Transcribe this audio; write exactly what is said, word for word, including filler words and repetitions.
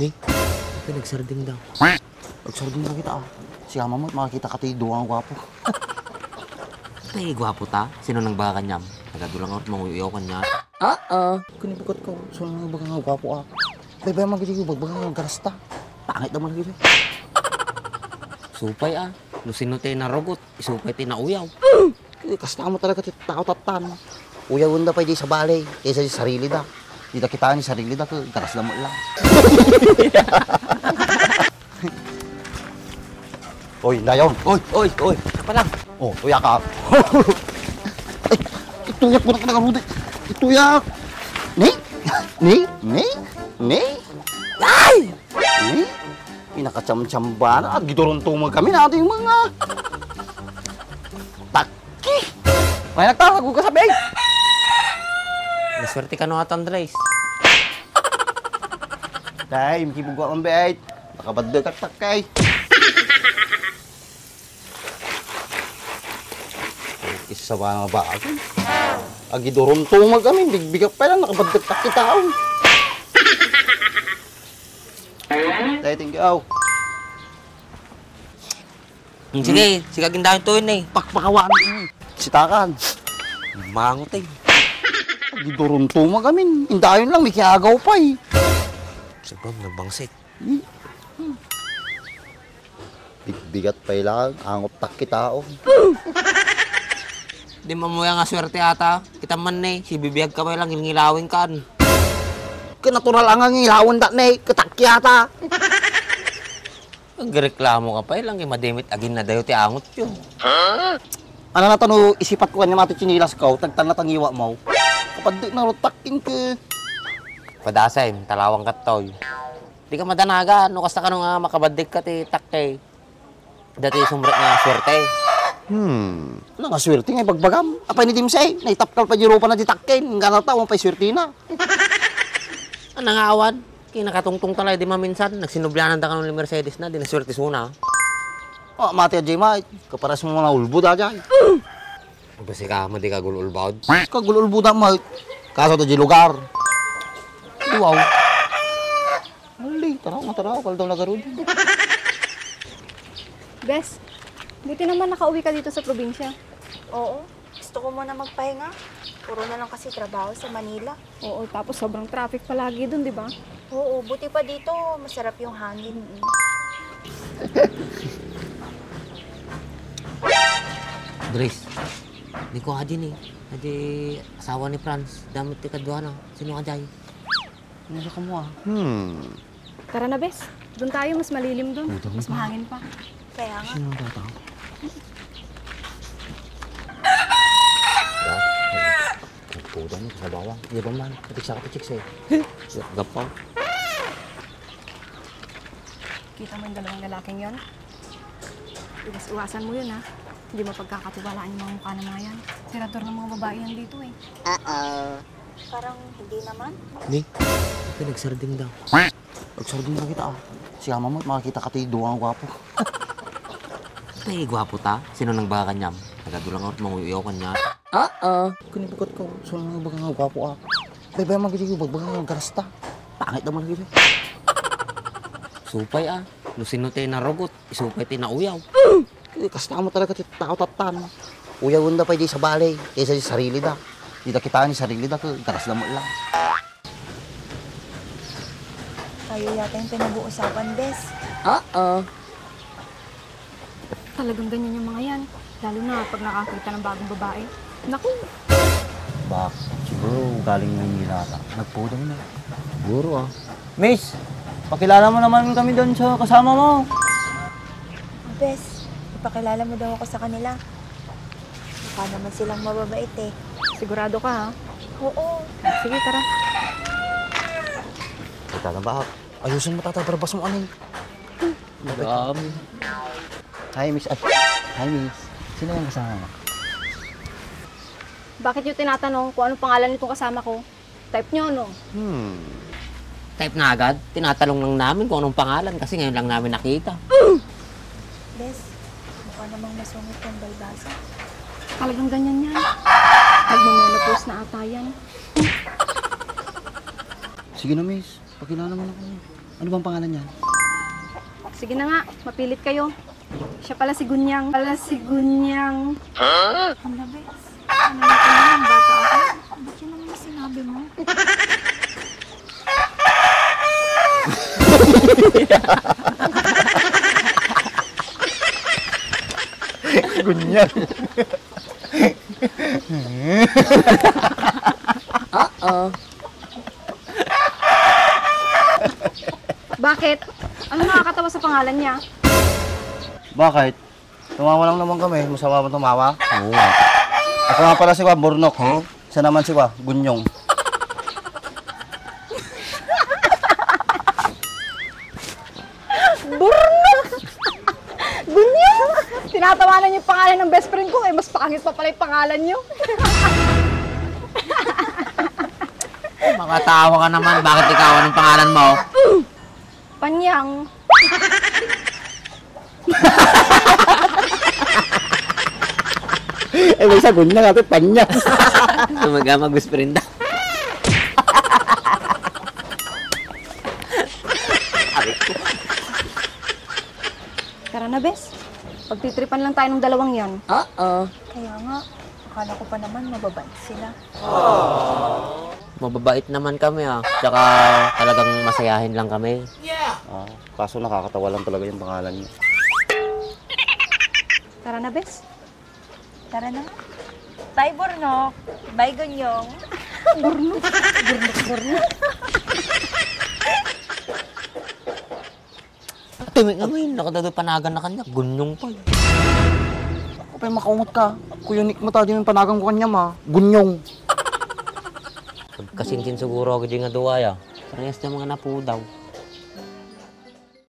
Ni, pinagsarding daw. Nagsarding na kita, ah. Si ama mo, makakita ka ti duwa nga gwapo. Tay, gwapo ta? Sino nang baka kanyam? Nagadu lang ako manguyaw kanya. Oo. Kani bukat ka, sino nang baka nga gwapo, ah? Bay, bay, man gidi, bagbaga nga garasta. Pangit naman gidi. Supay, ah. No sino ti narugot, isupay ti nauyaw. Eh, kasta mo talaga ti tao tattan. Uyawenda pay di sa balay, kaysa di sarili da. Di da kitaan ni sarili da, ket garas da met lang. Oy, dayon. Oy, oy, oy. Apa lang? Oh, tuyak ka. Ay, ituyak mo na ka nakarudi. Ituyak. Ni? Ni? Ni? Ni? Ay! Ni? Pinakachamchamba na. Agidurunto mo kami natin mga taki. May nagtatago ka sa bed. Maswerte ka no at Andres. Dahil, makibugwa ang bed. Nakabadde ka takay. Isa ba nga ba ako? Agidurunto mo kami. Bigbigak pa lang. Nakabadde ka kita. Dahil, thank you. Aw. Hmm, sige, sige, agindayon to yun eh. Pakpakawan. Sitakan. Mangot eh. Di durunto magamin. Indayon lang, may kiagaw pa eh. Sabang, nagbangsit. Hmm. Big-, bigat pa ilang, angot tak kita, oh. Di mamuya nga swerte ata. Kita man eh, si bibiyag ka pa ilang, ngilngilawin kan. Ka natural ang ngilawan dat ne, katakki ata. Agreklamo ka pay lang, eh, madimit agin na dayo ti angotyo. Ano na to no isipat ko kanya mati chinilas ko, tagtan na tangiwa mo. Kapag di na rutak, inke. Padasay, talawang katoy. Di ka madanagan, no kasta kano nga makabaddik ka ti takke. Dati sumrek nga swerte. Hmm. Ano nga swerte nga ibagbagam? Apay ni Dimsay, naitapkal pa di rupa na di takke. Ang gana tao, pay swerte na. Ano nga awan? Kinakatungtong talay di maminsan, nagsinublianan da kanon ni Mercedes na, di na swerte suna. Oh, mati a Jemay, kaparas mo nga ulbo da, Jay. Basi ka, madi ka gululbod. Ka gululbo da, ma-, kaso da di lugar. Wow. Ali, taraw, mataraw, kaldaw na garud. Bes, buti naman nakauwi ka dito sa probinsya. Oo. Gusto ko muna magpahinga. Puro na lang kasi trabaho sa Manila. Oo, tapos sobrang traffic palagi dun, di ba? Oo, buti pa dito, masarap yung hangin. Mm-mm. Dres, ni ko adin eh. Adi asawa ni Franz, damit ti kaduana. Sino ka jay? Ano ka mo, ah? Hmm. Tara na, bes. Doon tayo, mas malilim doon. Puta mo Mas pa. Mahangin pa. Kaya nga. Sino ang bata? Nagpuda mo sa bawang. Iya ba man? Katiksa ka, chicks eh. Gapa. Kita mo yung dalawang lalaking yon? Iwas-iwasan mo yun, ha? Hindi mapagkakatiwalaan yung mga mukha ng mga yan. Tirador ng mga babae yan dito, eh. Uh-oh. Parang hindi naman. Ni, pinagsarding daw. Nagsarding na kita, ah. Si ama mo, makakita ka ti duwa nga gwapo. Tay, gwapo ta? Sino nang baka kanyam? Nagadu lang ako manguyaw kanya. Oo. Kani bukat ka, sino nang baka nga gwapo, ah? Bay, bay, man gidi, bagbaga nga garasta. Pangit naman gidi. Supay, ah. No sino ti narugot, isupay ti nauyaw. Eh, kasta mo talaga ti tao tattan. Uyawen da pay di sa balay, kaysa di sarili da. Di da kitaan ni sarili da, garas da mo lang. Tayo yata yung pinag-uusapan, bes. Oo. Talagang ganyan yung mga yan. Lalo na pag nakakita ng bagong babae. Naku! Bak, siguro galing Maynila ata. Nagpudong na. Siguro, ah. Miss, pakilala mo naman kami doon sa kasama mo. Bes, ipakilala mo daw ako sa kanila. Mukha naman silang mababait eh. Sigurado ka, ha? Oo. Sige, tara. Kita na ba? Ayusin mo, tata, barbas mo, anay. Madam. Hi, Miss. Ay, hi, Miss. Sino yung kasama mo? Bakit niyo tinatanong kung anong pangalan nitong kasama ko? Type niyo, no? Hmm. Type na agad? Tinatanong lang namin kung anong pangalan kasi ngayon lang namin nakita. Bes, mukha namang masungit yung balbasa. Talagang ganyan yan. Nagme-menopause na ata yan. Sige na, Miss. Pakilala mo na kami. Ano bang pangalan niya? Sige na nga, mapilit kayo. Siya pala si Gunyang. Pala si Gunyang. Hala, bes. Ano na pala yung bata ako? Ba't yun naman yung sinabi mo? Gunyang. Oo. Bakit? Ano nakakatawa sa pangalan niya? Bakit? Tumawa lang naman kami. Masama ba tumawa? Oo nga. Ako nga pala si Kwa, Burnok. Huh? Siya naman si Kwa, Gunyong. Burnok! Gunyong! Tinatawanan yung pangalan ng best friend ko, eh, mas pangit pa pala yung pangalan nyo. Makatawa ka naman. Bakit ikaw? Anong pangalan mo? Panyang. Eh, may sagun na nga, panyas. Sumaga mag-best friend. Tara na, bes. Pagtitripan lang tayo ng dalawang yan. Oo. Kaya nga, akala ko pa naman mababait sila. Mababait naman kami, ah. Tsaka talagang masayahin lang kami. Ah, kaso nakakatawa lang talaga yung pangalan niya. Tara na, bes. Tara na. Bye, Burnok. Bye, Gunyong. Burnok. Burnok, Burnok. Timi nga ngayon, nakadado panagan na kanya, Gunyong pa eh. Ako pa yung makaungot ka. Kuya Nick mo ta, di mo panagan ko kanya ma. Gunyong. Pagkasinsin siguro ako di nga duwaya. Parehas na mga napudaw.